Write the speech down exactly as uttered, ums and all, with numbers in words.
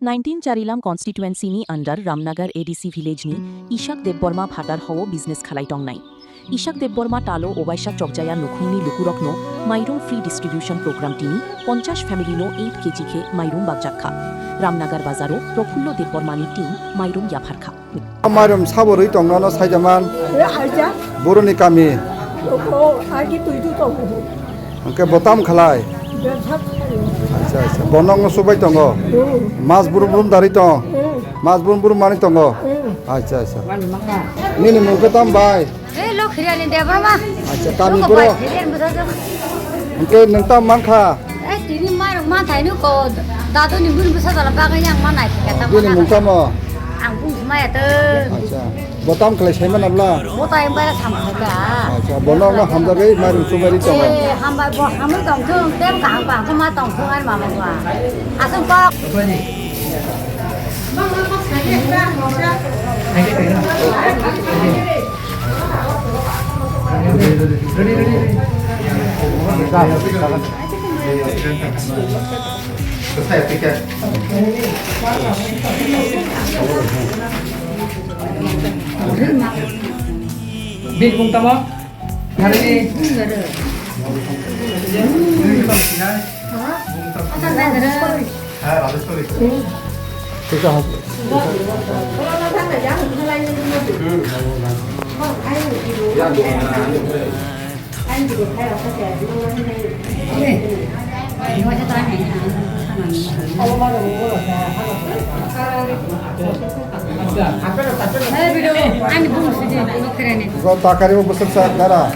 Nineteen Charilam constituency ni under Ramnagar A D C village ni Ishak Debbarma phatar hao business khalai tongnai. Ishak Debbarma talo obaisa chokjaya nukhungni lukurokno mairum free distribution program tini ponchash family no eight K G khe mairum bakjak kha. Ramnagar bazaro Profullo Debbarma ni team mairum yaphar kha. Mairum sabo rwi tong nono saida man. Aja. Boroni kami. Oko agi tui tu tong. Hwnkhe bo tam khlai? Bebsa khlai. Acha, acha. Bo nokno subai tongo? Hmm. Mas brum brum dari tong? Hmm. Mas brum brum mani tongo? Hmm. Acha, acha. Nini mung khe tam bai? Ei, Lokhirani Debbarma. Acha, kami bro? Hwnkhe nwng tam man kha? Eh, tini ma, ma thai nu ko, dadu ni bun bwsa dala bagwi yang ma nai kha ta. Bini mung tamo? Ang bung maya to. Acha. Bo tam khlai sai mana bla? Bo ta yang bara sam kha ka. Acha, bo no no hamjagwi mairum subai ri tongo. Eh, hambai bo hamwi tong thung, tem kaham kaham ma tong thung ar mama ko. Asung kok. Bini mung tamo? Nari. Go takari bo bwswk sa dara.